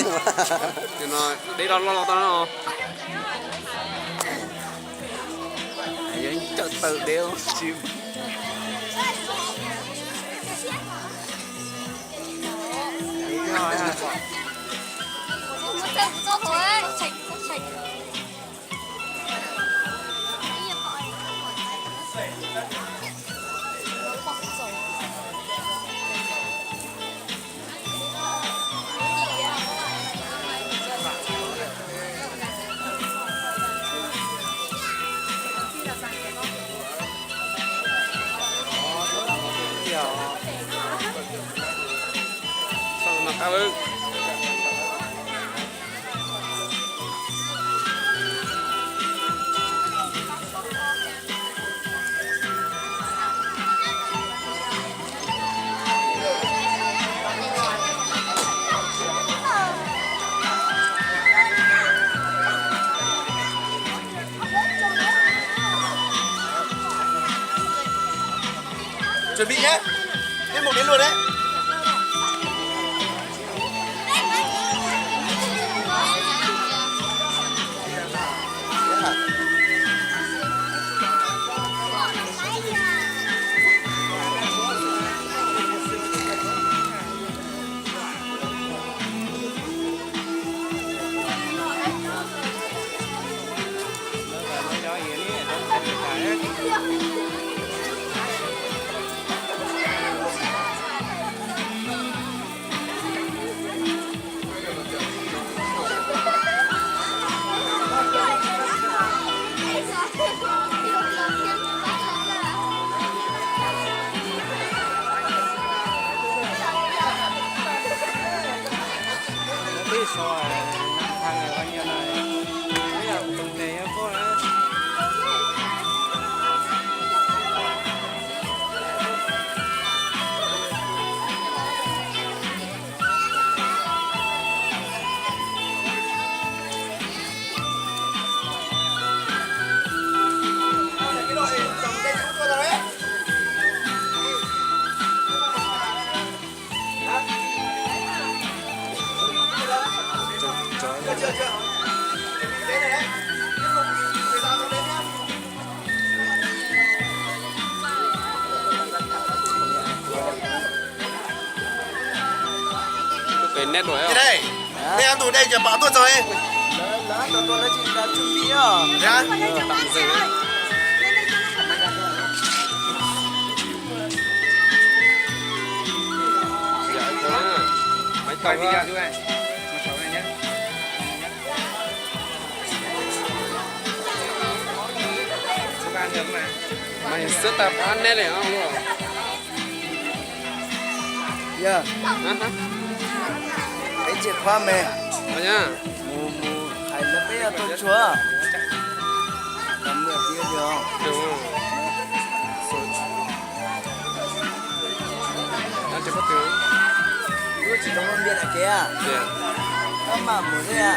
Nim no deb loj loj tau no. Yog cawm tawm deb tsis. Chuẩn bị nhé. Tiết mục đến luôn đấy. Tus pem neb đuổi. Đây, đây ăn tủ đây cho bảo tôi rồi. Hả? Máy tàu á. Mày xếp tạp hóa nét này không? Yog, peb chìa khóa me. Mus, mus hais lawv peb tuaj tsuag. Tsis tau muaj npias na kev. Maj mam mus thiab.